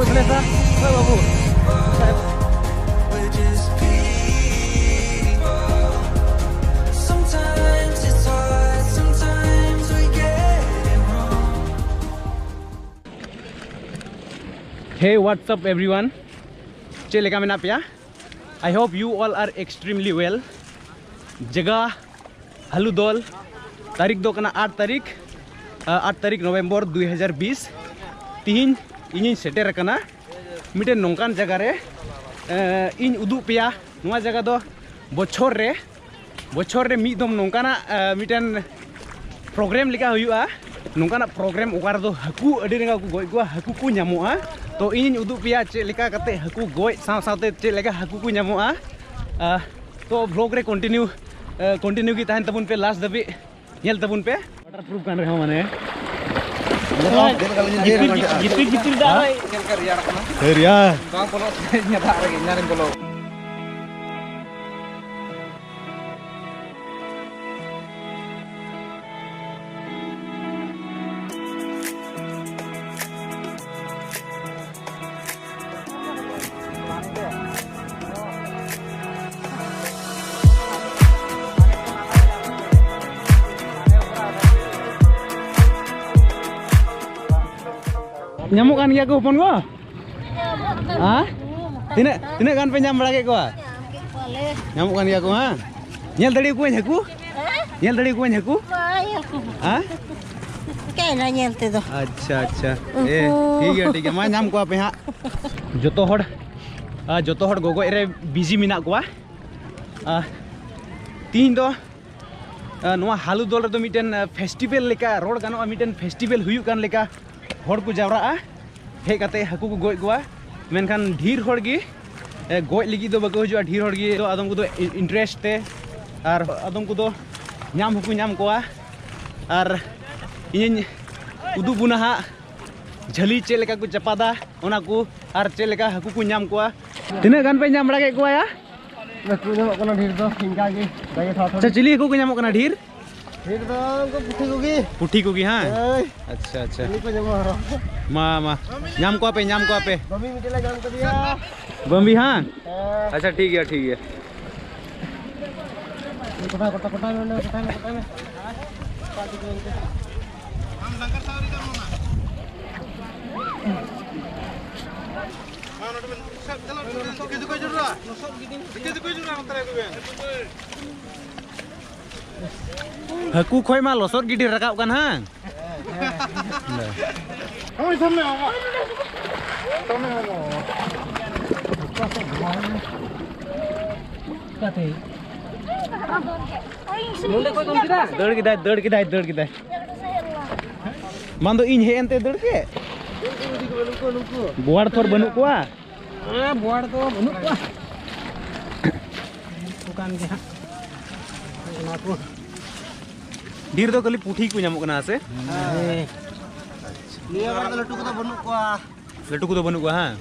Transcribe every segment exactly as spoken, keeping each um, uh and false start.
We're just people. Sometimes it's hard, sometimes we get it wrong. Hey, what's up everyone? ᱪᱮᱫ ᱞᱮᱠᱟ ᱢᱮᱱᱟᱜ ᱯᱮᱭᱟ? I hope you all are extremely well. ᱡᱟᱭᱜᱟ ᱦᱟᱞᱩᱫᱚᱞ, ᱛᱟᱹᱨᱤᱠᱷ ᱫᱚ ᱠᱟᱱᱟ ᱟᱴ ᱛᱟᱹᱨᱤᱠᱷ, ᱟᱴ ᱛᱟᱹᱨᱤᱠᱷ ᱱᱚᱵᱷᱮᱢᱵᱚᱨ ᱫᱩ ᱦᱟᱡᱟᱨ ᱵᱤᱥ᱾ ᱛᱤᱦᱤᱧ ᱤᱧᱤᱧ ᱥᱮᱴᱮᱨ ᱟᱠᱟᱱᱟ ᱢᱤᱫᱴᱮᱱ ᱱᱚᱝᱠᱟᱱ ᱡᱟᱭᱜᱟ ᱨᱮ᱾ ᱤᱧ ᱩᱫᱩᱜ ᱯᱮᱭᱟ᱾ ᱱᱚᱣᱟ ᱡᱟᱭᱜᱟ ᱫᱚ ᱵᱚᱪᱷᱚᱨ ᱨᱮ, ᱵᱚᱪᱷᱚᱨ ᱨᱮ ᱢᱤᱫ ᱫᱚᱢ ᱱᱚᱝᱠᱟᱱᱟᱜ ᱢᱤᱫᱴᱮᱱ ᱯᱨᱳᱜᱨᱟᱢ ᱞᱮᱠᱟ ᱦᱩᱭᱩᱜᱼᱟ᱾ ᱱᱚᱝᱠᱟᱱᱟᱜ ᱯᱨᱳᱜᱨᱟᱢ ᱚᱠᱟ ᱨᱮᱫᱚ ᱦᱟᱹᱠᱩ ᱟᱹᱰᱤ ᱨᱟᱸᱜᱟᱣ ᱠᱚ ᱜᱚᱡ ᱠᱚᱣᱟ, ᱦᱟᱹᱠᱩ ᱠᱚ ᱧᱟᱢᱚᱜᱼᱟ᱾ ᱛᱚ ᱤᱧᱤᱧ ᱩᱫᱩᱜ ᱯᱮᱭᱟ ᱪᱮᱫ ᱞᱮᱠᱟ ᱠᱟᱛᱮ ᱦᱟᱹᱠᱩ ᱜᱚᱡ ᱥᱟᱶ ᱥᱟᱶᱛᱮ ᱪᱮᱫ ᱞᱮᱠᱟ ᱦᱟᱹᱠᱩ ᱠᱚ ᱧᱟᱢᱚᱜᱼᱟ᱾ ᱛᱚ ᱵᱷᱞᱚᱜ ᱨᱮ ᱠᱚᱱᱴᱤᱱᱤᱭᱩ, ᱠᱚᱱᱴᱤᱱᱤᱭᱩ ᱜᱮ ᱛᱟᱦᱮᱱ ᱛᱟᱵᱚᱱ ᱯᱮ ᱞᱟᱥᱴ ᱫᱷᱟᱹᱵᱤᱡ᱾ ᱧᱮᱞ ᱛᱟᱵᱚᱱ ᱯᱮ᱾ ᱣᱟᱴᱟᱨ ᱯᱨᱩᱯᱷ ᱠᱟᱱ ᱨᱮᱦᱚᱸ ᱢᱟᱱᱮ ᱜᱤᱛᱤᱞ, ᱜᱤᱛᱤᱞ, ᱜᱤᱛᱤᱞ ᱫᱟᱜ ᱨᱮ᱾ ᱪᱮᱫ ᱞᱮᱠᱟ ᱨᱮᱭᱟᱲ ᱠᱟᱱᱟ? ᱦᱮ ᱨᱮᱭᱟᱲ᱾ ᱵᱟᱝ ᱵᱚᱞᱚᱜ ᱥᱟᱱᱟᱧᱟ ᱫᱟᱜ ᱨᱮᱜᱮ, ᱮᱱᱟᱱ ᱨᱤᱧ ᱵᱚᱞᱚ᱾ ᱧᱟᱢᱚᱜ ᱠᱟᱱ ᱜᱮᱭᱟ ᱠᱚ ᱦᱚᱯᱚᱱ ᱜᱚ? ᱦᱮᱸ? ᱛᱤᱱᱟᱹᱜ, ᱛᱤᱱᱟᱹᱜ ᱜᱟᱱ ᱯᱮ ᱧᱟᱢ ᱵᱟᱲᱟ ᱠᱮᱫ ᱠᱚᱣᱟ? ᱧᱟᱢᱚᱜ ᱠᱟᱱ ᱜᱮᱭᱟ ᱠᱚ, ᱦᱮᱸ? ᱧᱮᱞ ᱫᱟᱲᱮᱭᱟᱠᱚᱣᱟᱹᱧ ᱦᱟᱹᱠᱩ? ᱧᱮᱞ ᱫᱟᱲᱮᱭᱟᱠᱚᱣᱟᱹᱧ ᱦᱟᱹᱠᱩ? ᱦᱮᱸ? ᱪᱤᱠᱟᱹᱭᱮᱱᱟ ᱧᱮᱞ ᱛᱮᱫᱚ? ᱟᱪᱪᱷᱟ, ᱟᱪᱪᱷᱟ᱾ ᱮ, ᱩᱱᱠᱩ ᱴᱷᱤᱠ ᱜᱮᱭᱟ, ᱴᱷᱤᱠ ᱜᱮᱭᱟ᱾ ᱢᱟ, ᱧᱟᱢ ᱠᱚᱣᱟ ᱯᱮ ᱦᱟᱸᱜ᱾ ᱡᱚᱛᱚ ᱦᱚᱲ, ᱟ, ᱡᱚᱛᱚ ᱦᱚᱲ ᱜᱚᱜᱚᱡ ᱨᱮ ᱵᱤᱡᱤ ᱢᱮᱱᱟᱜ ᱠᱚᱣᱟ᱾ ᱟ, ᱛᱤᱦᱤᱧ ᱫᱚ, ᱟ, ᱱᱚᱣᱟ ᱦᱟᱞᱩ ᱫᱚᱞ ᱨᱮᱫᱚ ᱢᱤᱫᱴᱮᱱ, ᱟ, ᱯᱷᱮᱥᱴᱤᱵᱮᱞ ᱞᱮᱠᱟ ᱨᱚᱲ ᱜᱟᱱᱚᱜᱼᱟ, ᱢᱤᱫᱴᱮᱱ ᱯᱷᱮᱥᱴᱤᱵᱮᱞ ᱦᱩᱭᱩᱜ ᱠᱟᱱ ᱞᱮᱠᱟ ᱦᱚᱲ ᱠᱚ ᱡᱟᱣᱨᱟᱜᱼᱟ᱾ ᱦᱮᱡ ᱠᱟᱛᱮ ᱦᱟᱹᱠᱩ ᱠᱚ ᱜᱚᱡ ᱠᱚᱣᱟ, ᱢᱮᱱᱠᱷᱟᱱ ᱰᱷᱮᱨ ᱦᱚᱲ ᱜᱮ, ᱮ, ᱜᱚᱡ ᱞᱟᱹᱜᱤᱫ ᱫᱚ ᱵᱟᱠᱚ ᱦᱤᱡᱩᱜᱼᱟ᱾ ᱰᱷᱮᱨ ᱦᱚᱲ ᱜᱮ ᱫᱚ ᱟᱫᱚᱢ ᱠᱚᱫᱚ ᱤ-, ᱤᱱᱴᱟᱨᱮᱥᱴ ᱛᱮ, ᱟᱨ ᱟᱫᱚᱢ ᱠᱚᱫᱚ ᱧᱟᱢ ᱦᱚᱸᱠᱚ ᱧᱟᱢ ᱠᱚᱣᱟ᱾ ᱟᱨ ᱤᱧᱤᱧ ᱩᱫᱩᱜ ᱵᱚᱱᱟ ᱦᱟᱸᱜ ᱡᱷᱟᱹᱞᱤ ᱪᱮᱫ ᱞᱮᱠᱟ ᱠᱚ ᱪᱟᱯᱟᱫᱟ ᱚᱱᱟ ᱠᱚ, ᱟᱨ ᱪᱮᱫ ᱞᱮᱠᱟ ᱦᱟᱹᱠᱩ ᱠᱚ ᱧᱟᱢ ᱠᱚᱣᱟ᱾ ᱛᱤᱱᱟᱹᱜ ᱜᱟᱱ ᱯᱮ ᱧᱟᱢ ᱵᱟᱲᱟ ᱠᱮᱫ ᱠᱚᱣᱟ ᱭᱟ? ᱵᱟᱠᱚ ᱧᱟᱢᱚᱜ ᱠᱟᱱᱟ ᱰᱷᱮᱨ ᱫᱚ, ᱤᱱᱠᱟ ᱜᱮ, ᱡᱟᱜᱮ ᱛᱷᱚᱲᱟ ᱛᱷᱚᱲᱟ᱾ ᱟᱪᱪᱷᱟ, ᱪᱤᱞᱤ ᱦᱟᱹᱠᱩ ᱠᱚ ᱧᱟᱢᱚᱜ ᱠᱟᱱᱟ ᱰᱷᱮᱨ? ᱰᱷᱮᱨ ᱫᱚ ᱩᱱᱠᱩ ᱯᱩᱴᱷᱤ ᱠᱚᱜᱮ᱾ ᱯᱩᱴᱷᱤ ᱠᱚᱜᱮ, ᱦᱟᱝ? ᱦᱳᱭ᱾ ᱟᱪᱪᱷᱟ, ᱟᱪᱪᱷᱟ᱾ ᱪᱤᱞᱤ ᱠᱚ ᱧᱟᱢᱚᱜᱼᱟ ᱟᱨᱚ? ᱢᱟ, ᱢᱟ᱾ ᱧᱟᱢ ᱠᱚᱣᱟ ᱯᱮ, ᱧᱟᱢ ᱠᱚᱣᱟ ᱯᱮ᱾ ᱵᱟᱹᱵᱤ ᱢᱤᱫᱴᱮᱡ ᱞᱮ ᱧᱟᱢ ᱠᱟᱫᱮᱭᱟ᱾ ᱵᱟᱹᱢᱵᱤ, ᱦᱟᱝ? ᱦᱮᱸ᱾ ᱟᱪᱪᱷᱟ, ᱴᱷᱤᱠ ᱜᱮᱭᱟ, ᱴᱷᱤᱠ ᱜᱮᱭᱟ᱾ ᱠᱚᱴᱟ, ᱠᱚᱴᱟ, ᱠᱚᱴᱟ ᱢᱮ, ᱠᱚᱴᱟ ᱢᱮ, ᱠᱚᱴᱟ ᱢᱮ᱾ ᱦᱟᱹᱠᱩ ᱠᱷᱚᱡ ᱢᱟ ᱞᱚᱥᱚᱫ ᱜᱤᱰᱤ ᱨᱟᱠᱟᱵ ᱠᱟᱱ, ᱦᱟᱝ? ᱫᱟᱹᱲ ᱠᱮᱫᱟᱭ, ᱫᱟᱹᱲ ᱠᱮᱫᱟᱭ, ᱫᱟᱹᱲ ᱠᱮᱫᱟᱭ᱾ ᱵᱟᱝ ᱫᱚ ᱤᱧ ᱦᱮᱡ ᱮᱱᱛᱮ ᱫᱟᱹᱲ ᱠᱮᱫ᱾ ᱵᱳᱣᱟᱲ ᱛᱷᱚᱨ ᱵᱟᱹᱱᱩᱜ ᱠᱚᱣᱟ᱾ ᱦᱮᱸ, ᱵᱳᱣᱟᱲ ᱫᱚ ᱵᱟᱹᱱᱩᱜ ᱠᱚᱣᱟ᱾ ᱩᱱᱠᱩ ᱠᱟᱱ ᱜᱮ ᱦᱟᱸᱜ᱾ ᱚᱱᱟ ᱠᱚ᱾ ᱰᱷᱮᱨ ᱫᱚ ᱠᱷᱟᱹᱞᱤ ᱯᱩᱴᱷᱤ ᱠᱚ ᱧᱟᱢᱚᱜ ᱠᱟᱱᱟ, ᱥᱮ? ᱦᱮᱸ᱾ ᱱᱤᱭᱟᱹ ᱵᱟᱨ ᱫᱚ ᱞᱟᱹᱴᱩ ᱠᱚᱫᱚ ᱵᱟᱹᱱᱩᱜ ᱠᱚᱣᱟ᱾ ᱞᱟᱹᱴᱩ ᱠᱚᱫᱚ ᱵᱟᱹᱱᱩᱜ ᱠᱚᱣᱟ, ᱦᱮᱸ?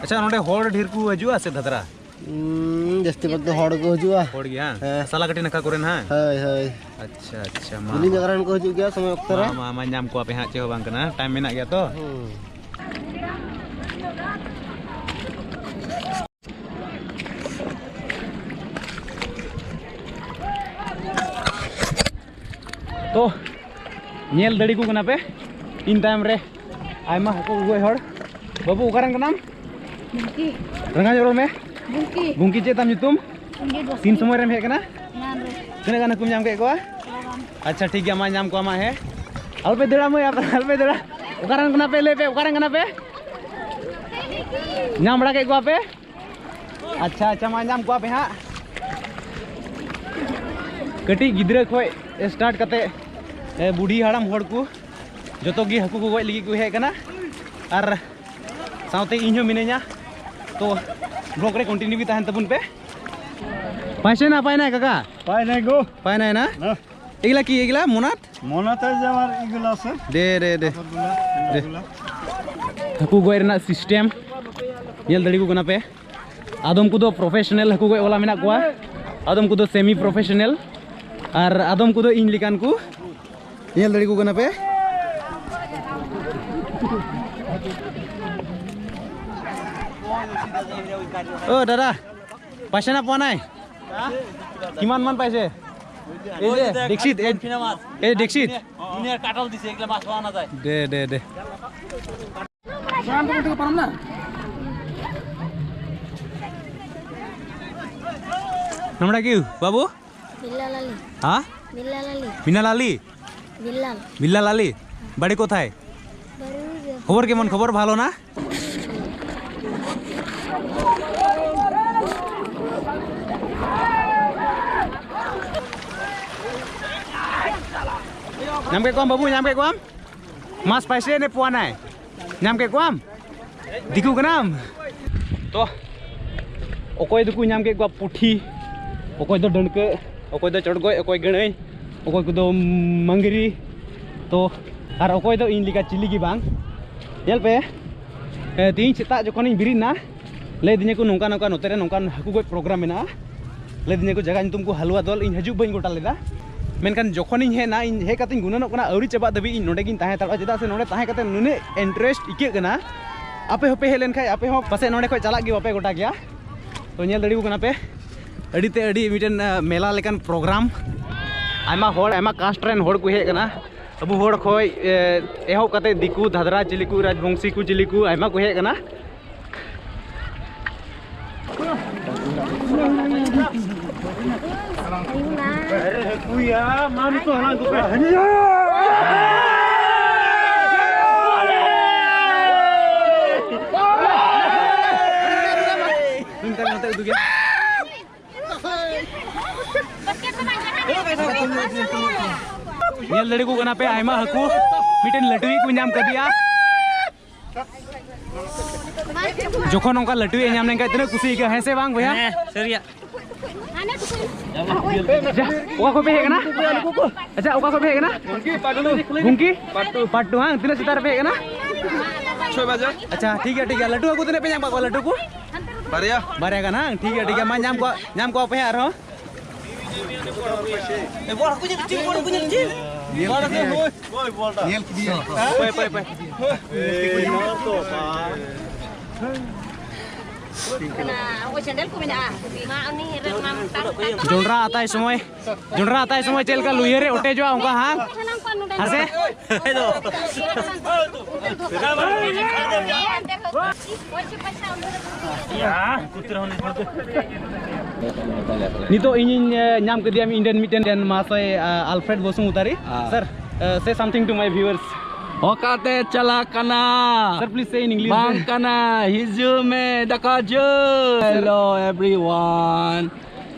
ᱟᱪᱪᱷᱟ, ᱱᱚᱰᱮ ᱦᱚᱲ ᱰᱷᱮᱨ ᱠᱚ ᱦᱤᱡᱩᱜᱼᱟ ᱥᱮ ᱫᱷᱟᱛᱨᱟ? ᱩᱸ, ᱡᱟᱹᱥᱛᱤ ᱵᱷᱟᱜᱽ ᱫᱚ ᱦᱚᱲ ᱠᱚ ᱦᱤᱡᱩᱜᱼᱟ᱾ ᱦᱚᱲ ᱜᱮ, ᱦᱮᱸ? ᱦᱮᱸ᱾ ᱥᱟᱞᱟᱠᱟᱹᱴᱤ ᱱᱟᱠᱷᱟ ᱠᱚᱨᱮᱱ, ᱦᱮᱸ? ᱦᱳᱭ, ᱦᱳᱭ᱾ ᱟᱪᱪᱷᱟ, ᱟᱪᱪᱷᱟ, ᱢᱟ, ᱵᱤᱞᱤ ᱢᱟ᱾ ᱡᱟᱭᱜᱟ ᱨᱮᱱ ᱠᱚ ᱦᱤᱡᱩᱜ ᱜᱮᱭᱟ ᱥᱚᱢᱚᱭ ᱚᱠᱛᱚ ᱨᱮ᱾ ᱢᱟ, ᱢᱟ, ᱢᱟ, ᱧᱟᱢ ᱠᱚᱣᱟ ᱯᱮ ᱦᱟᱸᱜ, ᱪᱮᱫ ᱦᱚᱸ ᱵᱟᱝ ᱠᱟᱱᱟ, time ᱢᱮᱱᱟᱜ ᱜᱮᱭᱟ ᱛᱚ᱾ ᱦᱩᱸ᱾ ᱛᱚ, ᱧᱮᱞ ᱫᱟᱲᱮ ᱠᱚ ᱠᱟᱱᱟ ᱯᱮ, ᱤᱧ ᱛᱟᱭᱚᱢ ᱨᱮ ᱟᱭᱢᱟ ᱦᱟᱹᱠᱩ ᱜᱚᱡ ᱦᱚᱲ᱾ ᱵᱟᱹᱵᱩ, ᱚᱠᱟᱨᱮᱱ ᱠᱟᱱᱟᱢ? ᱵᱩᱝᱠᱤ᱾ ᱨᱟᱸᱜᱟᱣ ᱧᱚᱜ ᱨᱚᱲ ᱢᱮ᱾ ᱵᱩᱝᱠᱤ᱾ ᱵᱩᱝᱠᱤ, ᱪᱮᱫ ᱛᱟᱢ ᱧᱩᱛᱩᱢ? ᱥᱚᱧᱡᱚᱭ ᱵᱟᱥᱠᱮ᱾ ᱛᱤᱱ ᱥᱚᱢᱚᱭ ᱨᱮᱢ ᱦᱮᱡ ᱠᱟᱱᱟ? ᱮᱱᱟᱱ ᱨᱮ᱾ ᱛᱤᱱᱟᱹᱜ ᱜᱟᱱ ᱦᱟᱹᱠᱩᱢ ᱧᱟᱢ ᱠᱮᱫ ᱠᱚᱣᱟ? ᱛᱷᱚᱲᱟ ᱜᱟᱱ᱾ ᱟᱪᱪᱷᱟ, ᱴᱷᱤᱠ ᱜᱮᱭᱟ, ᱢᱟ, ᱧᱟᱢ ᱠᱚᱣᱟ ᱢᱟ, ᱦᱮᱸ᱾ ᱟᱞᱚᱯᱮ ᱫᱟᱹᱲᱟ ᱢᱟᱹᱭ, ᱟᱯᱮ ᱟᱞᱚᱯᱮ ᱫᱟᱹᱲᱟ᱾ ᱚᱠᱟᱨᱮᱱ ᱠᱟᱱᱟ ᱯᱮ? ᱞᱟᱹᱭ ᱯᱮ, ᱚᱠᱟᱨᱮᱱ ᱠᱟᱱᱟ ᱯᱮ? ᱧᱟᱢ ᱵᱟᱲᱟ ᱠᱮᱫ ᱠᱚᱣᱟ ᱯᱮ? ᱟᱪᱪᱷᱟ, ᱟᱪᱪᱷᱟ, ᱢᱟ, ᱧᱟᱢ ᱠᱚᱣᱟ ᱯᱮ ᱦᱟᱸᱜ᱾ ᱠᱟᱹᱴᱤᱡ ᱜᱤᱫᱽᱨᱟᱹ ᱠᱷᱚᱡ start ᱠᱟᱛᱮ, ᱮ, ᱵᱩᱰᱷᱤ ᱦᱟᱲᱟᱢ ᱦᱚᱲ ᱠᱚ ᱡᱚᱛᱚ ᱜᱮ ᱦᱟᱹᱠᱩ ᱠᱚ ᱜᱚᱡ ᱞᱟᱹᱜᱤᱫ ᱠᱚ ᱦᱮᱡ ᱠᱟᱱᱟ᱾ ᱟᱨ ᱥᱟᱶᱛᱮ ᱤᱧ ᱦᱚᱸ ᱢᱤᱱᱟᱹᱧᱟ᱾ ᱛᱚ, vlog ᱨᱮ continue ᱜᱮ ᱛᱟᱦᱮᱱ ᱛᱟᱵᱚᱱ ᱯᱮ᱾ পাইছে না, পাই নাই কাকা? পাই নাই গো। পাই নাই না? না। এগুলা কি, এগুলা মোনাত? মোনাত যে আমার এগুলো আছে। দে, দে, দে। কাপড়গুলা, দে। এগুলা। ᱦᱟᱹᱠᱩ ᱜᱚᱡ ᱨᱮᱱᱟᱜ system ᱧᱮᱞ ᱫᱟᱲᱮ ᱠᱚ ᱠᱟᱱᱟ ᱯᱮ᱾ ᱟᱫᱚᱢ ᱠᱚᱫᱚ professional ᱦᱟᱹᱠᱩ ᱜᱚᱡ ᱵᱟᱞᱟ ᱢᱮᱱᱟᱜ ᱠᱚᱣᱟ, ᱟᱫᱚᱢ ᱠᱚᱫᱚ semi professional᱾ ᱟᱨ ᱟᱫᱚᱢ ᱠᱚᱫᱚ ᱤᱧ ᱞᱮᱠᱟᱱ ᱠᱚ, ᱧᱮᱞ ᱫᱟᱲᱮ ᱠᱚ ᱠᱟᱱᱟ ᱯᱮ᱾ ও দাদা, পাইছে না পোৱা নাই? কিমান মান পাইছে? এই যে দীক্ষিত, এই, এই দীক্ষিত। দে, দে, দে। নামটা কি বাবু? বিল্লাল আলী। হ্যাঁ? বিল্লাল আলী। মিনাল আলী? বিল্লাল। বিল্লাল আলী? বাড়ি কোথায়? বাড়ি ওই যে খবর কেমন? খবর ভালো না? ᱧᱟᱢ ᱠᱮᱫ ᱠᱚᱣᱟᱢ ᱵᱟᱹᱵᱩ, ᱧᱟᱢ ᱠᱮᱫ ᱠᱚᱣᱟᱢ? ᱢᱟᱥ ᱯᱟᱭᱥᱮ ᱱᱮ ᱯᱚᱣᱟᱱᱟᱭ᱾ ᱧᱟᱢ ᱠᱮᱫ ᱠᱚᱣᱟᱢ? ᱫᱤᱠᱩ ᱠᱟᱱᱟᱢ? ᱛᱚ, ᱚᱠᱚᱭ ᱫᱚᱠᱚ ᱧᱟᱢ ᱠᱮᱫ ᱠᱚᱣᱟ ᱯᱩᱴᱷᱤ, ᱚᱠᱚᱭ ᱫᱚ ᱰᱟᱹᱲᱠᱟᱹ, ᱚᱠᱚᱭ ᱫᱚ ᱪᱚᱲᱜᱚᱡ, ᱚᱠᱚᱭ ᱜᱟᱹᱲᱟᱹᱭ, ᱚᱠᱚᱭ ᱠᱚᱫᱚ ᱢᱟᱝᱜᱽᱨᱤ᱾ ᱛᱚ, ᱟᱨ ᱚᱠᱚᱭ ᱫᱚ ᱤᱧ ᱞᱮᱠᱟ ᱪᱤᱞᱤ ᱜᱮ ᱵᱟᱝ᱾ ᱧᱮᱞ ᱯᱮ, ᱮ, ᱛᱮᱦᱮᱧ ᱥᱮᱛᱟᱜ ᱡᱚᱠᱷᱚᱱᱤᱧ ᱵᱮᱨᱮᱫ ᱮᱱᱟ, ᱞᱟᱹᱭ ᱫᱤᱧᱟ ᱠᱚ ᱱᱚᱝᱠᱟ ᱱᱚᱝᱠᱟ ᱱᱚᱛᱮ ᱨᱮ ᱱᱚᱝᱠᱟᱱ ᱦᱟᱹᱠᱩ ᱜᱚᱡ ᱯᱨᱳᱜᱨᱟᱢ ᱢᱮᱱᱟᱜᱼᱟ᱾ ᱞᱟᱹᱭ ᱫᱤᱧᱟ ᱠᱚ ᱡᱟᱭᱜᱟ ᱧᱩᱛᱩᱢ ᱠᱚ ᱦᱟᱞᱩᱣᱟ ᱫᱚᱞ, ᱤᱧ ᱦᱤᱡᱩᱜ ᱵᱟᱹᱧ ᱜᱚᱴᱟ ᱞᱮᱫᱟ᱾ ᱢᱮᱱᱠᱷᱟᱱ ᱡᱚᱠᱷᱚᱱᱤᱧ ᱦᱮᱡ ᱮᱱᱟ, ᱤᱧ ᱦᱮᱡ ᱠᱟᱛᱮᱧ ᱜᱩᱱᱟᱹᱱᱚᱜ ᱠᱟᱱᱟ ᱟᱹᱣᱨᱤ ᱪᱟᱵᱟᱜ ᱫᱷᱟᱹᱵᱤᱡ ᱤᱧ ᱱᱚᱸᱰᱮ ᱜᱤᱧ ᱛᱟᱦᱮᱸ ᱦᱟᱛᱟᱲᱚᱜᱼᱟ, ᱪᱮᱫᱟᱜ ᱥᱮ ᱱᱚᱸᱰᱮ ᱛᱟᱦᱮᱸ ᱠᱟᱛᱮ ᱱᱩᱱᱟᱹᱜ ᱤᱱᱴᱟᱨᱮᱥᱴ ᱟᱹᱭᱠᱟᱹᱜ ᱠᱟᱱᱟ᱾ ᱟᱯᱮ ᱦᱚᱸᱯᱮ ᱦᱮᱡ ᱞᱮᱱᱠᱷᱟᱡ ᱟᱯᱮ ᱦᱚᱸ ᱯᱟᱥᱮᱡ ᱱᱚᱸᱰᱮ ᱠᱷᱚᱡ ᱪᱟᱞᱟᱜ ᱜᱮ ᱵᱟᱯᱮ ᱜᱚᱴᱟ ᱠᱮᱭᱟ᱾ ᱛᱚ ᱧᱮᱞ ᱫᱟᱲᱮᱭᱟᱠᱚ ᱠᱟᱱᱟ ᱯᱮ, ᱟᱹᱰᱤ ᱛᱮ ᱟᱹᱰᱤ ᱢᱤᱫᱴᱮᱱ, ᱟ, ᱢᱮᱞᱟ ᱞᱮᱠᱟᱱ ᱯᱨᱳᱜᱨᱟᱢ᱾ ᱟᱭᱢᱟ ᱦᱚᱲ, ᱟᱭᱢᱟ ᱠᱟᱥᱴ ᱨᱮᱱ ᱦᱚᱲ ᱠᱚ ᱦᱮᱡ ᱟᱠᱟᱱᱟ᱾ ᱟᱵᱚ ᱦᱚᱲ ᱠᱷᱚᱡ, ᱮ, ᱮᱦᱚᱵ ᱠᱟᱛᱮ ᱫᱤᱠᱩ, ᱫᱷᱟᱫᱨᱟ, ᱪᱤᱞᱤ ᱠᱚ, ᱨᱟᱡᱽᱵᱚᱝᱥᱤ ᱠᱚ, ᱪᱤᱞᱤ ᱠᱚ, ᱟᱭᱢᱟ ᱠᱚ ᱦᱮᱡ ᱟᱠᱟᱱᱟ᱾ ᱧᱮᱞ ᱫᱟᱲᱮ ᱠᱚ ᱠᱟᱱᱟ ᱯᱮ, ᱟᱭᱢᱟ ᱦᱟᱹᱠᱩ, ᱢᱤᱫᱴᱮᱱ ᱞᱟᱹᱴᱩᱭᱤᱡ ᱠᱚ ᱧᱟᱢ ᱠᱟᱫᱮᱭᱟ᱾ ᱡᱚᱠᱷᱚᱱ ᱚᱱᱠᱟ ᱞᱟᱹᱴᱩᱭᱤᱡ ᱮ ᱧᱟᱢ ᱞᱮᱱᱠᱷᱟᱱ ᱛᱤᱱᱟᱹᱜ ᱠᱩᱥᱤ ᱟᱹᱭᱠᱟᱹᱜᱼᱟ, ᱦᱮᱸ ᱥᱮ ᱵᱟᱝ ᱵᱚᱭᱦᱟ? ᱦᱮᱸ, ᱥᱟᱹᱨᱤᱭᱟᱜ᱾ ᱡᱟ, ᱚᱠᱟ ᱠᱷᱚᱱ ᱯᱮ ᱦᱮᱡ ᱠᱟᱱᱟ? ᱟᱪᱪᱷᱟ, ᱚᱠᱟ ᱠᱷᱚᱱ ᱯᱮ ᱦᱮᱡ ᱠᱟᱱᱟ? ᱜᱩᱝᱠᱤ, ᱯᱟᱴᱩ᱾ ᱯᱟᱴᱩ, ᱦᱟᱝ? ᱛᱤᱱᱟᱹᱜ ᱥᱮᱛᱟᱜ ᱨᱮᱯᱮ ᱦᱮᱡ ᱠᱟᱱᱟ? ᱪᱷᱚᱭ ᱵᱟᱡᱮ᱾ ᱟᱪᱪᱷᱟ, ᱴᱷᱤᱠ ᱜᱮᱭᱟ, ᱴᱷᱤᱠ ᱜᱮᱭᱟ᱾ ᱞᱟᱹᱴᱩ ᱦᱟᱹᱠᱩ ᱛᱤᱱᱟᱹᱜ ᱯᱮ ᱧᱟᱢ ᱠᱟᱜ ᱠᱚᱣᱟ, ᱞᱟᱹᱴᱩ ᱠᱚ? ᱵᱟᱨᱭᱟ᱾ ᱵᱟᱨᱭᱟ ᱜᱟᱱ, ᱦᱟᱝ? ᱴᱷᱤᱠ ᱜᱮᱭᱟ, ᱴᱷᱤᱠ ᱜᱮᱭᱟ᱾ ᱢᱟ, ᱧᱟᱢ ᱠᱚᱣᱟ, ᱧᱟᱢ ᱠᱚᱣᱟ ᱯᱮ ᱦᱟᱸᱜ ᱟᱨᱦᱚᱸ᱾ ᱧᱮᱞ ᱠᱮᱫᱮᱭᱟ᱾ ᱡᱚᱱᱰᱨᱟ ᱟᱛᱟᱭ ᱥᱚᱢᱚᱭ, ᱡᱚᱱᱰᱨᱟ ᱟᱛᱟᱭ ᱥᱚᱢᱚᱭ ᱪᱮᱫ ᱞᱮᱠᱟ ᱞᱩᱭᱦᱟᱹ ᱨᱮ ᱚᱴᱮᱡᱚᱜᱼᱟ, ᱚᱱᱠᱟ ᱦᱟᱸ? ᱦᱮᱸ ᱥᱮ? ᱱᱤᱛᱚᱜ ᱤᱧᱤᱧ, ᱮ, ᱧᱟᱢ ᱠᱮᱫᱮᱭᱟ ᱤᱧ ᱨᱮᱱ ᱢᱤᱫᱴᱮᱱ ᱢᱟᱦᱟᱥᱚᱭ, ᱟ, ᱟᱞᱯᱷᱨᱮᱰ ᱵᱚᱥᱩᱢᱚᱛᱟᱨᱤ᱾ ᱦᱮᱸ᱾ Sir, A, say something to my viewers. ᱚᱠᱟᱛᱮ ᱪᱟᱞᱟᱜ ᱠᱟᱱᱟ? Sir, please say in English. ᱵᱟᱝ ᱠᱟᱱᱟ, ᱦᱤᱡᱩᱜ ᱢᱮ, ᱫᱟᱠᱟ ᱡᱚᱢ᱾ Hello everyone,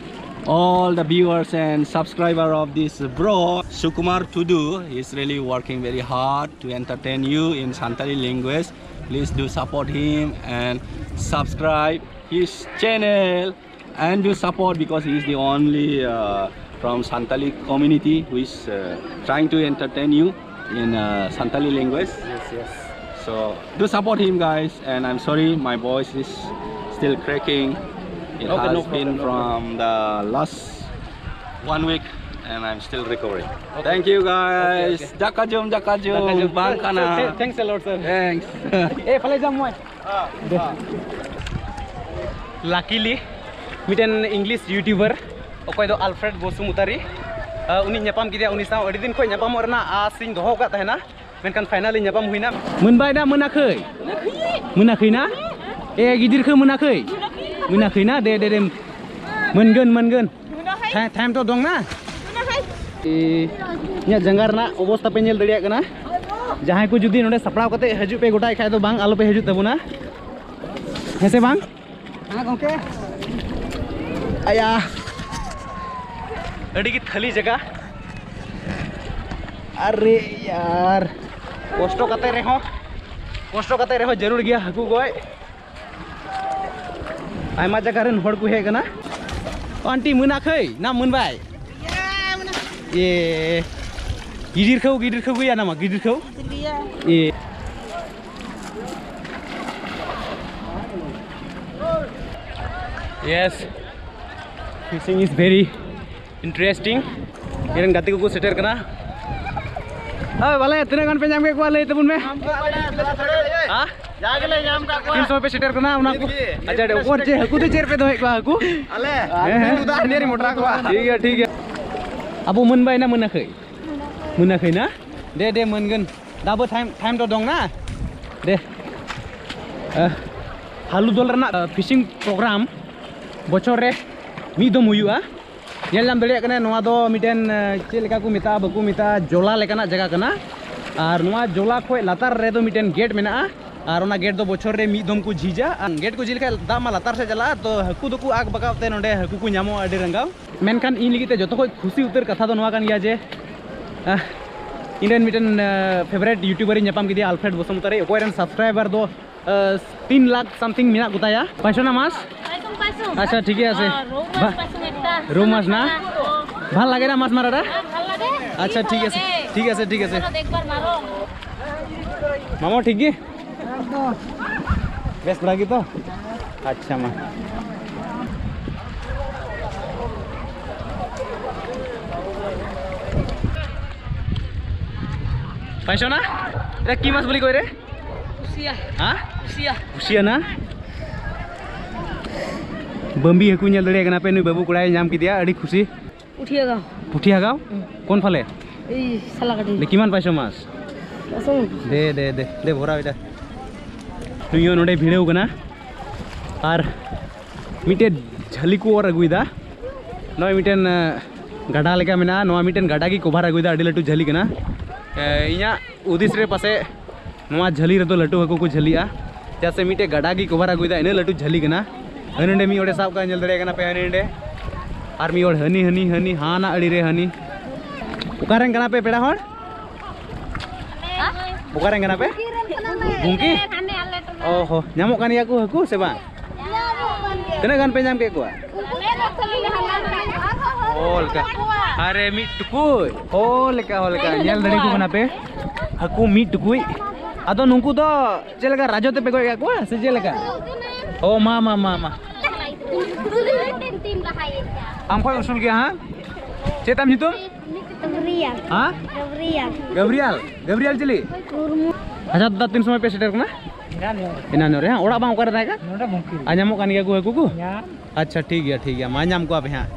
all the viewers and subscriber of this bro, Sukumar Tudu. He's really working very hard to entertain you in Santali language. Please do support him and subscribe his channel and do support, because he is the only, uh, from Santali community who is, uh, trying to entertain you in, uh, Santali language. Yes, yes. So do support him, guys. And I'm sorry, my voice is still cracking. It has been from the last one week, and I'm still recovering. Thank you, guys. Okay, okay. Dakajum, dakajum, dakajum. Bangkana. Thanks a lot, sir. Thanks. Eh, pale jam moi. Luckily, ᱢᱤᱫᱴᱮᱱ English YouTuber, ᱚᱠᱚᱭ ᱫᱚ Alfred ᱵᱚᱥᱩᱢᱚᱛᱟᱨᱤ, ᱟ, ᱩᱱᱤᱧ ᱧᱟᱯᱟᱢ ᱠᱮᱫᱮᱭᱟ᱾ ᱩᱱᱤ ᱥᱟᱶ ᱟᱹᱰᱤ ᱫᱤᱱ ᱠᱷᱚᱱ ᱧᱟᱯᱟᱢᱚᱜ ᱨᱮᱱᱟᱜ ᱟᱥ ᱤᱧ ᱫᱚᱦᱚ ᱟᱠᱟᱫ ᱛᱟᱦᱮᱱᱟ, ᱢᱮᱱᱠᱷᱟᱱ finally ᱧᱟᱯᱟᱢ ᱦᱩᱭᱱᱟ᱾ ᱢᱟᱹᱱ ᱵᱟᱭ ᱱᱟ ᱢᱟᱹᱱ ᱟᱹᱠᱷᱟᱹᱭ? ᱢᱟᱹᱱ ᱟᱹᱠᱷᱟᱹᱭ ᱱᱟ? ᱮ, ᱜᱤᱫᱤᱨ ᱠᱷᱟᱹ ᱢᱟᱹᱱ ᱟᱹᱠᱷᱟᱹᱭ? ᱢᱟᱹᱱ ᱟᱹᱠᱷᱟᱹᱭ ᱱᱟ? ᱫᱮ, ᱫᱮ, ᱫᱮ᱾ ᱢᱟᱹᱱ ᱜᱟᱹᱱ, ᱢᱟᱹᱱ ᱜᱟᱹᱱ᱾ ᱛᱷᱟᱭ-, ᱛᱷᱟᱭᱚᱢ ᱛᱚ ᱫᱚᱝ ᱱᱟ᱾ ᱮ, ᱤᱧᱟᱹᱜ ᱡᱟᱸᱜᱟ ᱨᱮᱱᱟᱜ ᱚᱵᱚᱥᱛᱟ ᱯᱮ ᱧᱮᱞ ᱫᱟᱲᱮᱭᱟᱜ ᱠᱟᱱᱟ᱾ ᱡᱟᱦᱟᱸᱭ ᱠᱚ ᱡᱩᱫᱤ ᱱᱚᱰᱮ ᱥᱟᱯᱲᱟᱣ ᱠᱟᱛᱮ ᱦᱤᱡᱩᱜ ᱯᱮ ᱜᱚᱴᱟᱭ ᱠᱷᱟᱡ ᱫᱚ ᱵᱟᱝ, ᱟᱞᱚ ᱯᱮ ᱦᱤᱡᱩᱜ ᱛᱟᱵᱚᱱᱟ᱾ ᱦᱮᱸ ᱥᱮ ᱵᱟᱝ? ᱦᱮᱸ ᱜᱚᱝᱠᱮ᱾ ᱟᱭᱟ᱾ ᱟᱹᱰᱤ ᱜᱮ ᱠᱷᱟᱹᱞᱤ ᱡᱟᱭᱜᱟ᱾ ᱟᱨᱮ ᱭᱟᱨ᱾ ᱠᱚᱥᱴᱚ ᱠᱟᱛᱮ ᱨᱮᱦᱚᱸ, ᱠᱚᱥᱴᱚ ᱠᱟᱛᱮ ᱨᱮᱦᱚᱸ ᱡᱟᱹᱨᱩᱲ ᱜᱮᱭᱟ ᱦᱟᱹᱠᱩ ᱜᱚᱡ᱾ ᱟᱭᱢᱟ ᱡᱟᱭᱜᱟ ᱨᱮᱱ ᱦᱚᱲ ᱠᱚ ᱦᱮᱡ ᱠᱟᱱᱟ᱾ ᱟᱱᱴᱤ ᱢᱟᱹᱱ ᱟᱹᱠᱷᱟᱹᱭ ᱱᱟ ᱢᱟᱹᱱ ᱵᱟᱭ? ᱤᱭᱮ᱾ ᱜᱤᱫᱤᱨ ᱠᱷᱟᱹᱣ, ᱜᱤᱫᱤᱨ ᱠᱷᱟᱹᱣ ᱜᱮᱭᱟ ᱱᱟᱢᱟ, ᱜᱤᱫᱤᱨ ᱠᱷᱟᱹᱣ? ᱤᱭᱮ᱾ Yes. Fishing is very Interesting. ᱤᱧ ᱨᱮᱱ ᱜᱟᱛᱮ ᱠᱚᱠᱚ ᱥᱮᱴᱮᱨ ᱠᱟᱱᱟ᱾ ᱳᱭ ᱵᱟᱞᱮ, ᱛᱤᱱᱟᱹᱜ ᱜᱟᱱ ᱯᱮ ᱧᱟᱢ ᱠᱮᱫ ᱠᱚᱣᱟ, ᱞᱟᱹᱭ ᱛᱟᱵᱚᱱ ᱢᱮ᱾ ᱦᱟ? ᱡᱟ ᱜᱮᱞᱮ ᱧᱟᱢ ᱠᱟᱜ ᱠᱚᱣᱟ᱾ ᱛᱤᱱ ᱥᱚ ᱯᱮ ᱥᱮᱴᱮᱨ ᱠᱟᱱᱟ ᱚᱱᱟ ᱠᱚ? ᱟᱪᱪᱷᱟ, ᱚᱠᱚᱭ ᱪᱮᱫ ᱦᱟᱹᱠᱩ ᱫᱚ ᱪᱮᱫ ᱨᱮᱯᱮ ᱫᱚᱦᱚᱭᱮᱫ ᱠᱚᱣᱟ ᱦᱟᱹᱠᱩ? ᱟᱞᱮ ᱦᱮᱸ, ᱦᱮᱸ᱾ ᱦᱟᱹᱠᱩ ᱫᱚ ᱦᱟᱱᱮ ᱨᱮ ᱢᱚᱴᱨᱟ ᱠᱚᱣᱟ᱾ ᱴᱷᱤᱠ ᱜᱮᱭᱟ, ᱴᱷᱤᱠ ᱜᱮᱭᱟ᱾ ᱟᱵᱚ ᱢᱟᱹᱱ ᱵᱟᱭ ᱱᱟ ᱢᱟᱹᱱᱟ ᱠᱷᱟᱹᱭ᱾ ᱢᱟᱹᱱᱟ ᱠᱷᱟᱹᱭ ᱱᱟ᱾ ᱫᱮ, ᱫᱮ, ᱢᱟᱹᱱ ᱜᱟᱹᱱ᱾ ᱫᱟᱵᱚ ᱛᱷᱟᱭᱢ, ᱛᱷᱟᱭᱢ ᱫᱚ ᱫᱚᱝ ᱱᱟ᱾ ᱫᱮ᱾ ᱦᱟᱹᱞᱩ ᱫᱚᱞ ᱨᱮᱱᱟᱜ ᱯᱷᱤᱥᱤᱝ ᱯᱨᱳᱜᱨᱟᱢ ᱵᱚᱪᱷᱚᱨ ᱨᱮ ᱢᱤᱫ ᱫᱚᱢ ᱦᱩᱭᱩᱜᱼᱟ᱾ ᱧᱮᱞ ᱧᱟᱢ ᱫᱟᱲᱮᱭᱟᱜ ᱠᱟᱱᱟ, ᱱᱚᱣᱟ ᱫᱚ ᱢᱤᱫᱴᱮᱱ, ᱪᱮᱫ ᱞᱮᱠᱟ ᱠᱚ ᱢᱮᱛᱟᱜᱼᱟ, ᱵᱟᱠᱚ ᱢᱮᱛᱟᱜᱼᱟ, ᱡᱚᱞᱟ ᱞᱮᱠᱟᱱᱟᱜ ᱡᱟᱭᱜᱟ ᱠᱟᱱᱟ᱾ ᱟᱨ ᱱᱚᱣᱟ ᱡᱚᱞᱟ ᱠᱷᱚᱱ ᱞᱟᱛᱟᱨ ᱨᱮᱫᱚ ᱢᱤᱫᱴᱮᱱ ᱜᱮᱴ ᱢᱮᱱᱟᱜᱼᱟ᱾ ᱟᱨ ᱚᱱᱟ ᱜᱮᱴ ᱫᱚ ᱵᱚᱪᱷᱚᱨ ᱨᱮ ᱢᱤᱫ ᱫᱚᱢ ᱠᱚ ᱡᱷᱤᱡᱟ᱾ ᱟᱨ ᱜᱮᱴ ᱠᱚ ᱡᱷᱤᱡ ᱞᱮᱠᱷᱟᱱ ᱫᱟᱜ ᱢᱟ ᱞᱟᱛᱟᱨ ᱥᱮᱫ ᱪᱟᱞᱟᱜᱼᱟ, ᱛᱚ ᱦᱟᱹᱠᱩ ᱫᱚᱠᱚ ᱟᱠ ᱵᱟᱠᱟᱣ ᱛᱮ ᱱᱚᱰᱮ ᱦᱟᱹᱠᱩ ᱠᱚ ᱧᱟᱢᱚᱜᱼᱟ ᱟᱹᱰᱤ ᱨᱟᱸᱜᱟᱣ᱾ ᱢᱮᱱᱠᱷᱟᱱ ᱤᱧ ᱞᱟᱹᱜᱤᱫ ᱛᱮ ᱡᱚᱛᱚ ᱠᱷᱚᱱ ᱠᱷᱩᱥᱤ ᱩᱛᱟᱹᱨ ᱠᱟᱛᱷᱟ ᱫᱚ ᱱᱚᱣᱟ ᱠᱟᱱ ᱜᱮᱭᱟ ᱡᱮ, ᱟᱦ, ᱤᱧ ᱨᱮᱱ ᱢᱤᱫᱴᱮᱱ, ᱟᱦ, ᱯᱷᱮᱵᱟᱨᱮᱴ ᱭᱩᱴᱩᱵᱟᱨ ᱤᱧ ᱧᱟᱯᱟᱢ ᱠᱮᱫᱮᱭᱟ, ᱟᱞᱯᱷᱨᱮᱰ ᱵᱚᱥᱩᱢᱛᱟᱨᱤ, ᱚᱠᱚᱭ ᱨᱮᱱ ᱥᱟᱵᱥᱠᱨᱟᱭᱵᱟᱨ ᱫᱚ, ᱟᱦ, ᱛᱤᱱ ᱞᱟᱠᱷ ᱥᱟᱢᱛᱷᱤᱝ ᱢᱮᱱᱟᱜ ᱠᱚᱛᱟᱭᱟ᱾ ᱯᱟᱭᱥᱚᱱᱟ ᱢᱟᱥ? ᱯᱟᱭᱥᱚᱱ, ᱯᱟᱭᱥᱚᱱ᱾ ᱟᱪᱪᱷᱟ, ᱴᱷᱤᱠ ᱜᱮᱭᱟ ᱥᱮ᱾ ᱟᱨ ᱨᱳᱦᱩ ᱢᱟᱥ ᱵᱟ-, ᱯᱟᱭᱥᱚᱱ ᱮᱠᱴᱟ᱾ ᱨᱳᱦᱩ ᱢᱟᱥ ᱱᱟ? ᱦᱚᱸ᱾ ᱵᱷᱟᱞ ᱞᱟᱜᱮ ᱱᱟ ᱢᱟᱥ ᱢᱟᱨᱟᱴᱟ? ᱦᱮᱸ, ᱵᱷᱟᱞ ᱞᱟᱜᱮ᱾ ᱟᱪᱪᱷᱟ, ᱴᱷᱤᱠ ᱟᱪᱷᱮ, ᱴᱷᱤᱠ ᱟᱪᱷᱮ, ᱴᱷᱤᱠ ᱟᱪᱷᱮ᱾ ᱮᱠᱵᱟᱨ ᱢᱟᱨᱚ᱾ ᱢᱟᱢᱚ, ᱴᱷᱤᱠ ᱜᱮ? ᱵᱮᱥ ᱵᱟᱲᱟ ᱜᱮᱛᱚ? ᱟᱪᱪᱷᱟ, ᱢᱟ᱾ ᱯᱟᱭᱥᱚᱱᱟ? ᱮ, ᱠᱤ ᱢᱟᱥ ᱵᱚᱞᱤ ᱠᱚᱭ ᱨᱮ? ᱠᱩᱥᱤᱭᱟ᱾ ᱦᱮᱸ? ᱠᱩᱥᱤᱭᱟ᱾ ᱠᱩᱥᱤᱭᱟᱱᱟ? ᱵᱟᱹᱢᱵᱤ ᱦᱟᱹᱠᱩ ᱧᱮᱞ ᱫᱟᱲᱮᱭᱟᱜ ᱠᱟᱱᱟ ᱯᱮ, ᱱᱩᱭ ᱵᱟᱹᱵᱩ ᱠᱚᱲᱟᱭ ᱧᱟᱢ ᱠᱮᱫᱮᱭᱟ, ᱟᱹᱰᱤ ᱠᱷᱩᱥᱤ᱾ ᱯᱩᱴᱷᱤᱭᱟᱹ ᱜᱟᱶ᱾ ᱯᱩᱴᱷᱤᱭᱟᱹ ᱜᱟᱶ? ᱦᱩᱸ᱾ ᱠᱚᱱ ᱯᱷᱟᱞᱮ? ᱮᱭ ᱥᱟᱞᱟ ᱠᱟᱹᱴᱤᱡ᱾ ᱞᱮ ᱠᱤᱢᱟᱱ ᱯᱟᱭᱥᱟ ᱢᱟᱥ? ᱯᱟᱭᱥᱟ ᱢᱟᱥ᱾ ᱫᱮ, ᱫᱮ, ᱫᱮ, ᱫᱮ, ᱵᱷᱚᱨᱟᱣ ᱮᱫᱟ᱾ ᱱᱩᱭ ᱦᱚᱸ ᱱᱚᱰᱮ ᱵᱷᱤᱲᱟᱹᱣ ᱠᱟᱱᱟ᱾ ᱟᱨ ᱢᱤᱫᱴᱮᱡ ᱡᱷᱟᱹᱞᱤ ᱠᱚ ᱚᱨ ᱟᱹᱜᱩᱭᱮᱫᱟ᱾ ᱱᱚᱜᱼᱚᱭ ᱢᱤᱫᱴᱮᱱ, ᱮ, ᱜᱟᱰᱟ ᱞᱮᱠᱟ ᱢᱮᱱᱟᱜᱼᱟ᱾ ᱱᱚᱣᱟ ᱢᱤᱫᱴᱮᱱ ᱜᱟᱰᱟ ᱜᱮ ᱠᱚᱵᱷᱟᱨ ᱟᱹᱜᱩᱭᱮᱫᱟ, ᱟᱹᱰᱤ ᱞᱟᱹᱴᱩ ᱡᱷᱟᱹᱞᱤ ᱠᱟᱱᱟ᱾ ᱮ, ᱤᱧᱟᱹᱜ ᱦᱩᱫᱤᱥ ᱨᱮ ᱯᱟᱥᱮᱡ ᱱᱚᱣᱟ ᱡᱷᱟᱹᱞᱤ ᱨᱮᱫᱚ ᱞᱟᱹᱴᱩ ᱦᱟᱹᱠᱩ ᱠᱚ ᱡᱷᱟᱹᱞᱤᱜᱼᱟ, ᱪᱮᱫᱟᱜ ᱥᱮ ᱢᱤᱫᱴᱮᱡ ᱜᱟᱰᱟ ᱜᱮ ᱠᱚᱵᱷᱟᱨ ᱟᱹᱜᱩᱭᱮᱫᱟ, ᱤᱱᱟᱹᱜ ᱞᱟᱹᱴᱩ ᱡᱷᱟᱹᱞᱤ ᱠᱟᱱᱟ᱾ ᱦᱟᱹᱱᱤ ᱱᱚᱰᱮ ᱢᱤᱫ ᱦᱚᱲᱮ ᱥᱟᱵ ᱠᱟᱜᱼᱟ, ᱧᱮᱞ ᱫᱟᱲᱮᱭᱟᱜ ᱠᱟᱱᱟ ᱯᱮ, ᱦᱟᱹᱱᱤ ᱱᱚᱰᱮ᱾ ᱟᱨ ᱢᱤᱫ ᱦᱚᱲ ᱦᱟᱹᱱᱤ, ᱦᱟᱹᱱᱤ, ᱦᱟᱹᱱᱤ, ᱦᱟᱱᱟ ᱟᱲᱮ ᱨᱮ ᱦᱟᱹᱱᱤ᱾ ᱚᱠᱟᱨᱮᱱ ᱠᱟᱱᱟ ᱯᱮ ᱯᱮᱲᱟ ᱦᱚᱲ? ᱚᱠᱟᱨᱮᱱ ᱠᱟᱱᱟ ᱯᱮ? ᱜᱚᱝᱠᱮ? ᱦᱟᱱᱮ ᱟᱞᱮ ᱴᱚᱞᱟ᱾ ᱚ ᱦᱚ, ᱧᱟᱢᱚᱜ ᱠᱟᱱ ᱜᱮᱭᱟ ᱠᱚ ᱦᱟᱹᱠᱩ ᱥᱮ ᱵᱟᱝ? ᱛᱤᱱᱟᱹᱜ ᱜᱟᱱ ᱯᱮ ᱧᱟᱢ ᱠᱮᱫ ᱠᱚᱣᱟ? ᱚ ᱞᱮᱠᱟ᱾ ᱟᱨᱮ ᱢᱤᱫ ᱴᱩᱠᱩᱡ᱾ ᱚ ᱞᱮᱠᱟ, ᱚ ᱞᱮᱠᱟ᱾ ᱧᱮᱞ ᱫᱟᱲᱮ ᱠᱚ ᱠᱟᱱᱟ ᱯᱮ᱾ ᱦᱟᱹᱠᱩ ᱢᱤᱫ ᱴᱩᱠᱩᱡ᱾ ᱟᱫᱚ ᱱᱩᱠᱩ ᱫᱚ ᱪᱮᱫ ᱞᱮᱠᱟ ᱨᱟᱡᱚ ᱛᱮᱯᱮ ᱜᱚᱡ ᱠᱟᱜ ᱠᱚᱣᱟ ᱥᱮ ᱪᱮᱫ ᱞᱮᱠᱟ? ᱚ ᱢᱟ, ᱢᱟ, ᱢᱟ, ᱢᱟ᱾ ᱟᱢ ᱠᱷᱚᱡ ᱩᱥᱩᱞ ᱜᱮᱭᱟ ᱦᱟᱸ? ᱪᱮᱫ ᱛᱟᱢ ᱧᱩᱛᱩᱢ? ᱜᱟᱵᱨᱤᱭᱟᱞ᱾ ᱦᱮᱸ? ᱜᱟᱵᱨᱤᱭᱟᱞ᱾ ᱜᱟᱵᱨᱤᱭᱟᱞ? ᱜᱟᱵᱨᱤᱭᱟᱞ ᱪᱤᱞᱤ? ᱢᱩᱨᱢᱩ᱾ ᱟᱪᱪᱷᱟ ᱫᱟᱫᱟ, ᱛᱤᱱ ᱥᱚᱢᱚᱭ ᱯᱮ ᱥᱮᱴᱮᱨ ᱠᱟᱱᱟ? ᱮᱱᱟᱱ ᱧᱚᱜ ᱨᱮ᱾ ᱦᱮᱸ, ᱚᱲᱟᱜ ᱵᱟᱝ ᱚᱠᱟᱨᱮ ᱛᱟᱦᱮᱸ ᱠᱟᱱᱟ? ᱱᱚᱰᱮ ᱵᱚᱝᱠᱤ᱾ ᱟᱨ ᱧᱟᱢᱚᱜ ᱠᱟᱱ ᱜᱮᱭᱟ ᱠᱚ ᱦᱟᱹᱠᱩ ᱠᱚ? ᱧᱟᱢ᱾ ᱟᱪᱪᱷᱟ, ᱴᱷᱤᱠ ᱜᱮᱭᱟ, ᱴᱷᱤᱠ ᱜᱮᱭᱟ, ᱢᱟ ᱧᱟᱢ ᱠᱚᱣᱟ ᱯᱮ ᱦᱟᱸᱜ᱾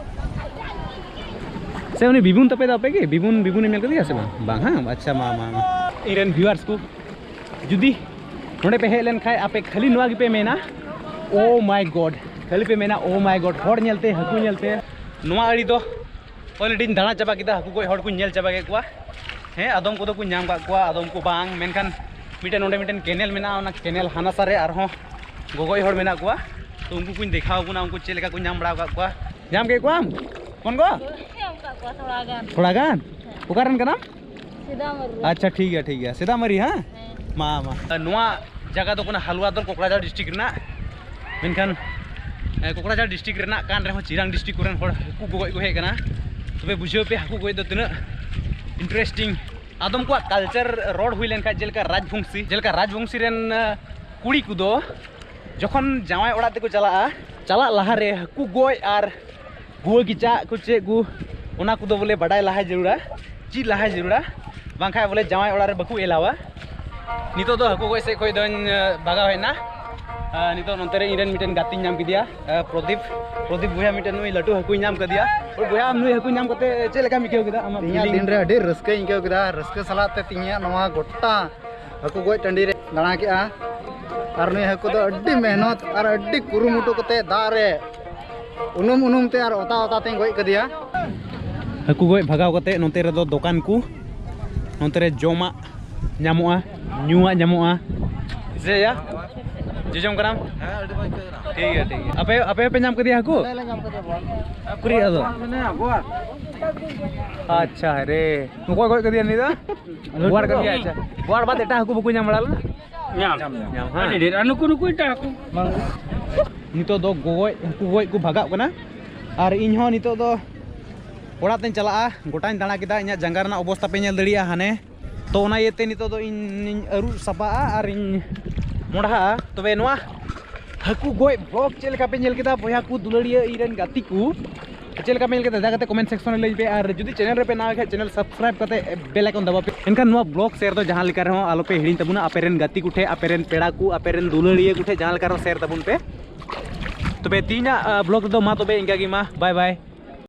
ᱥᱮ ᱩᱱᱤ ᱵᱤᱵᱩᱱ ᱛᱟᱯᱮ ᱫᱚ ᱟᱯᱮ ᱜᱮ? ᱵᱤᱵᱩᱱ, ᱵᱤᱵᱩᱱ ᱮᱢ ᱧᱮᱞ ᱠᱟᱫᱮᱭᱟ ᱥᱮ ᱵᱟᱝ? ᱵᱟᱝ, ᱦᱮᱸ? ᱟᱪᱪᱷᱟ, ᱢᱟ, ᱢᱟ, ᱢᱟ᱾ ᱤᱧ ᱨᱮᱱ viewers ᱠᱚ, ᱡᱩᱫᱤ ᱱᱚᱰᱮ ᱯᱮ ᱦᱮᱡ ᱞᱮᱱ ᱠᱷᱟᱡ ᱟᱯᱮ ᱠᱷᱟᱹᱞᱤ ᱱᱚᱣᱟ ᱜᱮᱯᱮ ᱢᱮᱱᱟ, "Oh my God!" ᱠᱷᱟᱹᱞᱤ ᱯᱮ ᱢᱮᱱᱟ, "Oh my God!" ᱦᱚᱲ ᱧᱮᱞᱛᱮ, ᱦᱟᱹᱠᱩ ᱧᱮᱞᱛᱮ᱾ ᱱᱚᱣᱟ ᱟᱲᱮ ᱫᱚ already ᱫᱟᱬᱟ ᱪᱟᱵᱟ ᱠᱮᱫᱟ, ᱦᱟᱹᱠᱩ ᱜᱚᱡ ᱦᱚᱲ ᱠᱚᱧ ᱧᱮᱞ ᱪᱟᱵᱟ ᱠᱮᱫ ᱠᱚᱣᱟ᱾ ᱦᱮᱸ, ᱟᱫᱚᱢ ᱠᱚᱫᱚ ᱠᱚ ᱧᱟᱢ ᱠᱟᱜ ᱠᱚᱣᱟ, ᱟᱫᱚᱢ ᱠᱚ ᱵᱟᱝ᱾ ᱢᱮᱱᱠᱷᱟᱱ ᱢᱤᱫᱴᱮᱱ, ᱱᱚᱰᱮ ᱢᱤᱫᱴᱮᱱ ᱠᱮᱱᱮᱞ ᱢᱮᱱᱟᱜᱼᱟ, ᱚᱱᱟ ᱠᱮᱱᱮᱞ ᱦᱟᱱᱟ ᱥᱟ ᱨᱮ ᱟᱨᱦᱚᱸ ᱜᱚᱜᱚᱡ ᱦᱚᱲ ᱢᱮᱱᱟᱜ ᱠᱚᱣᱟ᱾ ᱛᱚ ᱩᱱᱠᱩ ᱠᱚᱧ ᱫᱮᱠᱷᱟᱣ ᱠᱚ ᱠᱟᱱᱟ, ᱩᱱᱠᱩ ᱪᱮᱫ ᱞᱮᱠᱟ ᱠᱚ ᱧᱟᱢ ᱵᱟᱲᱟ ᱟᱠᱟᱫ ᱠᱚᱣᱟ᱾ ᱧᱟᱢ ᱠᱮᱫ ᱠᱚᱣᱟᱢ? ᱠᱚᱱ ᱠᱚ? ᱧᱟᱢ ᱠᱟᱜ ᱠᱚᱣᱟ ᱛᱷᱚᱲᱟ ᱜᱟᱱ᱾ ᱛᱷᱚᱲᱟ ᱜᱟᱱ? ᱚᱠᱟ ᱨᱮᱱ ᱠᱟᱱᱟᱢ? ᱥᱤᱫᱟᱢᱟᱨᱤ᱾ ᱟᱪᱪᱷᱟ, ᱴᱷᱤᱠ ᱜᱮᱭᱟ, ᱴᱷᱤᱠ ᱜᱮᱭᱟ᱾ ᱥᱤᱫᱟᱢᱟᱨᱤ, ᱦᱮᱸ? ᱦᱮᱸ᱾ ᱢᱟ, ᱢᱟ᱾ ᱱᱚᱣᱟ ᱡᱟᱭᱜᱟ ᱫᱚ ᱠᱟᱱᱟ ᱦᱟᱞᱣᱟᱫᱚᱞ, ᱠᱚᱠᱲᱟᱡᱷᱟᱲ district ᱨᱮᱱᱟᱜ᱾ ᱢᱮᱱᱠᱷᱟᱱ, ᱮ, ᱠᱚᱠᱲᱟᱡᱷᱟᱲ district ᱨᱮᱱᱟᱜ ᱠᱟᱱ ᱨᱮᱦᱚᱸ ᱪᱤᱨᱟᱝ district ᱠᱚᱨᱮᱱ ᱦᱚᱲ ᱦᱟᱹᱠᱩ ᱜᱚᱜᱚᱡ ᱠᱚ ᱦᱮᱡ ᱠᱟᱱᱟ᱾ ᱛᱚᱵᱮ ᱵᱩᱡᱷᱟᱹᱣ ᱯᱮ ᱦᱟᱹᱠᱩ ᱜᱚᱡ ᱫᱚ ᱛᱤᱱᱟᱹᱜ interesting᱾ ᱟᱫᱚᱢ ᱠᱚᱣᱟᱜ culture ᱨᱚᱲ ᱦᱩᱭ ᱞᱮᱱᱠᱷᱟᱱ, ᱡᱮᱞᱮᱠᱟ ᱨᱟᱡᱽᱵᱚᱝᱥᱤ, ᱡᱮᱞᱮᱠᱟ ᱨᱟᱡᱽᱵᱚᱝᱥᱤ ᱨᱮᱱ, ᱮ, ᱠᱩᱲᱤ ᱠᱚᱫᱚ ᱡᱚᱠᱷᱚᱱ ᱡᱟᱶᱟᱭ ᱚᱲᱟᱜ ᱛᱮᱠᱚ ᱪᱟᱞᱟᱜᱼᱟ, ᱪᱟᱞᱟᱜ ᱞᱟᱦᱟᱨᱮ ᱦᱟᱹᱠᱩ ᱜᱚᱡ ᱟᱨ ᱜᱩᱣᱟᱹ ᱜᱮᱪᱟᱜ ᱠᱚ ᱪᱮᱫ ᱠᱚ, ᱚᱱᱟ ᱠᱚᱫᱚ ᱵᱚᱞᱮ ᱵᱟᱰᱟᱭ ᱞᱟᱦᱟ ᱡᱟᱹᱨᱩᱲᱟ, ᱪᱮᱫ ᱞᱟᱦᱟ ᱡᱟᱹᱨᱩᱲᱟ, ᱵᱟᱝᱠᱷᱟᱡ ᱵᱚᱞᱮ ᱡᱟᱶᱟᱭ ᱚᱲᱟᱜ ᱨᱮ ᱵᱟᱠᱚ ᱮᱞᱟᱣᱟ᱾ ᱱᱤᱛᱚᱜ ᱫᱚ ᱦᱟᱹᱠᱩ ᱜᱚᱡ ᱥᱮᱫ ᱠᱷᱚᱡ ᱫᱚᱧ, ᱮ, ᱵᱷᱟᱜᱟᱣ ᱦᱮᱡ ᱮᱱᱟ᱾ ᱟᱨ ᱱᱤᱛᱚᱜ ᱱᱚᱛᱮ ᱨᱮ ᱤᱧ ᱨᱮᱱ ᱢᱤᱫᱴᱮᱱ ᱜᱟᱛᱮᱧ ᱧᱟᱢ ᱠᱮᱫᱮᱭᱟ, ᱮ, ᱯᱨᱚᱫᱤᱯ᱾ ᱯᱨᱚᱫᱤᱯ ᱵᱚᱭᱦᱟ, ᱢᱤᱫᱴᱮᱱ ᱱᱩᱭ ᱞᱟᱹᱴᱩ ᱦᱟᱹᱠᱩᱧ ᱧᱟᱢ ᱠᱮᱫᱮᱭᱟ᱾ ᱦᱳᱭ ᱵᱚᱭᱦᱟ, ᱱᱩᱭ ᱦᱟᱹᱠᱩ ᱧᱟᱢ ᱠᱟᱛᱮ ᱪᱮᱫ ᱞᱮᱠᱟᱢ ᱟᱹᱭᱠᱟᱹᱣ ᱠᱮᱫᱟ ᱟᱢᱟᱜ ᱛᱮᱦᱮᱧᱟᱜ feeling? ᱫᱤᱱ ᱨᱮ ᱟᱹᱰᱤ ᱨᱟᱹᱥᱠᱟᱹᱧ ᱟᱹᱭᱠᱟᱹᱣ ᱠᱮᱫᱟ᱾ ᱨᱟᱹᱥᱠᱟᱹ ᱥᱟᱞᱟᱜ ᱛᱮ ᱛᱮᱦᱮᱧᱟᱜ ᱱᱚᱣᱟ ᱜᱚᱴᱟ ᱦᱟᱹᱠᱩ ᱜᱚᱡ ᱴᱟᱺᱰᱤ ᱨᱮ ᱫᱟᱬᱟ ᱠᱮᱜᱼᱟ᱾ ᱟᱨ ᱱᱩᱭ ᱦᱟᱹᱠᱩ ᱫᱚ ᱟᱹᱰᱤ ᱢᱮᱦᱱᱚᱛ ᱟᱨ ᱟᱹᱰᱤ ᱠᱩᱨᱩᱢᱩᱴᱩ ᱠᱟᱛᱮ ᱫᱟᱜ ᱨᱮ ᱩᱱᱩᱢ ᱩᱱᱩᱢ ᱛᱮ ᱟᱨ ᱚᱛᱟ ᱚᱛᱟ ᱛᱮᱧ ᱜᱚᱡ ᱠᱟᱫᱮᱭᱟ᱾ ᱦᱟᱹᱠᱩ ᱜᱚᱡ ᱵᱷᱟᱜᱟᱣ ᱠᱟᱛᱮ ᱱᱚᱛᱮ ᱨᱮᱫᱚ ᱫᱚᱠᱟᱱ ᱠᱚ, ᱱᱚᱛᱮ ᱨᱮ ᱡᱚᱢᱟᱜ ᱧᱟᱢᱚᱜᱼᱟ, ᱧᱩᱣᱟᱜ ᱧᱟᱢᱚᱜᱼᱟ᱾ ᱡᱮᱭᱟ, ᱡᱚᱡᱚᱢ ᱠᱟᱱᱟᱢ? ᱦᱮᱸ, ᱟᱹᱰᱤ ᱢᱚᱡᱽ ᱟᱹᱭᱠᱟᱹᱣ ᱠᱟᱱᱟ᱾ ᱴᱷᱤᱠ ᱜᱮᱭᱟ, ᱴᱷᱤᱠ ᱜᱮᱭᱟ᱾ ᱟᱯᱮ, ᱟᱯᱮ ᱦᱚᱸᱯᱮ ᱧᱟᱢ ᱠᱮᱫᱮᱭᱟ ᱦᱟᱹᱠᱩ? ᱦᱮᱸ, ᱞᱮ ᱧᱟᱢ ᱠᱮᱫᱮᱭᱟ ᱵᱚᱣᱟᱲ᱾ ᱩᱠᱨᱤᱡ ᱟᱫᱚ? ᱢᱟᱱᱮ ᱵᱚᱣᱟᱲ᱾ ᱟᱪᱪᱷᱟ ᱨᱮ, ᱚᱠᱚᱭ ᱜᱚᱡ ᱠᱮᱫᱮᱭᱟ ᱩᱱᱤ ᱫᱚ? ᱵᱚᱣᱟᱲ ᱠᱟᱱ ᱜᱮᱭᱟ, ᱟᱪᱪᱷᱟ᱾ ᱵᱚᱣᱟᱲ ᱵᱟᱫ ᱮᱴᱟᱜ ᱦᱟᱹᱠᱩ ᱵᱟᱠᱚ ᱧᱟᱢ ᱵᱟᱲᱟ ᱞᱮᱱᱟ? ᱧᱟᱢ᱾ ᱧᱟᱢ, ᱦᱮᱸ᱾ ᱟᱹᱰᱤ ᱰᱷᱮᱨ᱾ ᱟᱨ ᱱᱩᱠᱩ, ᱱᱩᱠᱩ ᱮᱴᱟᱜ ᱦᱟᱹᱠᱩ? ᱱᱤᱛᱚᱜ ᱫᱚ ᱜᱚᱡ, ᱦᱟᱹᱠᱩ ᱜᱚᱡ ᱠᱚ ᱵᱷᱟᱜᱟᱜ ᱠᱟᱱᱟ᱾ ᱟᱨ ᱤᱧ ᱦᱚᱸ ᱱᱤᱛᱚᱜ ᱫᱚ ᱚᱲᱟᱜ ᱛᱮᱧ ᱪᱟᱞᱟᱜᱼᱟ᱾ ᱜᱚᱴᱟᱧ ᱫᱟᱬᱟ ᱠᱮᱫᱟ, ᱤᱧᱟᱹᱜ ᱡᱟᱸᱜᱟ ᱨᱮᱱᱟᱜ ᱚᱵᱚᱥᱛᱟ ᱯᱮ ᱧᱮᱞ ᱫᱟᱲᱮᱭᱟᱜᱼᱟ ᱦᱟᱱᱮ᱾ ᱛᱚ ᱚᱱᱟ ᱤᱭᱟᱹᱛᱮ ᱱᱤᱛᱚᱜ ᱫᱚ ᱤᱧ, ᱤᱧ ᱟᱹᱨᱩᱵ ᱥᱟᱯᱷᱟᱜᱼᱟ ᱟᱨ ᱤᱧ ᱢᱚᱰᱦᱟᱜᱼᱟ᱾ ᱛᱚᱵᱮ ᱱᱚᱣᱟ ᱦᱟᱹᱠᱩ ᱜᱚᱡ vlog ᱪᱮᱫ ᱞᱮᱠᱟ ᱯᱮ ᱧᱮᱞ ᱠᱮᱫᱟ ᱵᱚᱭᱦᱟ ᱠᱚ, ᱫᱩᱞᱟᱹᱲᱤᱭᱟᱹ ᱤᱧ ᱨᱮᱱ ᱜᱟᱛᱮ ᱠᱚ? ᱪᱮᱫ ᱞᱮᱠᱟ ᱯᱮ ᱧᱮᱞ ᱠᱮᱫᱟ ᱫᱟᱭᱟ ᱠᱟᱛᱮ comment section ᱨᱮ ᱞᱟᱹᱭ ᱯᱮ, ᱟᱨ ᱡᱩᱫᱤ channel ᱨᱮᱯᱮ ᱱᱟᱣᱟ ᱠᱷᱟᱱ channel subscribe ᱠᱟᱛᱮ bell icon ᱫᱟᱵᱟᱣ ᱯᱮ᱾ ᱮᱱᱠᱷᱟᱱ ᱱᱚᱣᱟ vlog share ᱫᱚ ᱡᱟᱦᱟᱸ ᱞᱮᱠᱟ ᱨᱮᱦᱚᱸ ᱟᱞᱚᱯᱮ ᱦᱤᱲᱤᱧ ᱛᱟᱵᱚᱱᱟ, ᱟᱯᱮ ᱨᱮᱱ ᱜᱟᱛᱮ ᱠᱚᱴᱷᱮᱱ, ᱟᱯᱮ ᱨᱮᱱ ᱯᱮᱲᱟ ᱠᱚ, ᱟᱯᱮ ᱨᱮᱱ ᱫᱩᱞᱟᱹᱲᱤᱭᱟᱹ ᱠᱚᱴᱷᱮᱱ ᱡᱟᱦᱟᱸ ᱞᱮᱠᱟ ᱨᱮᱦᱚᱸ share ᱛᱟᱵᱚᱱ ᱯᱮ᱾ ᱛᱚᱵᱮ ᱛᱮᱦᱮᱧᱟᱜ vlog ᱨᱮᱫᱚ ᱢᱟ ᱛᱚᱵᱮ ᱤᱱᱠᱟ ᱜᱮ, ᱢᱟ bye bye᱾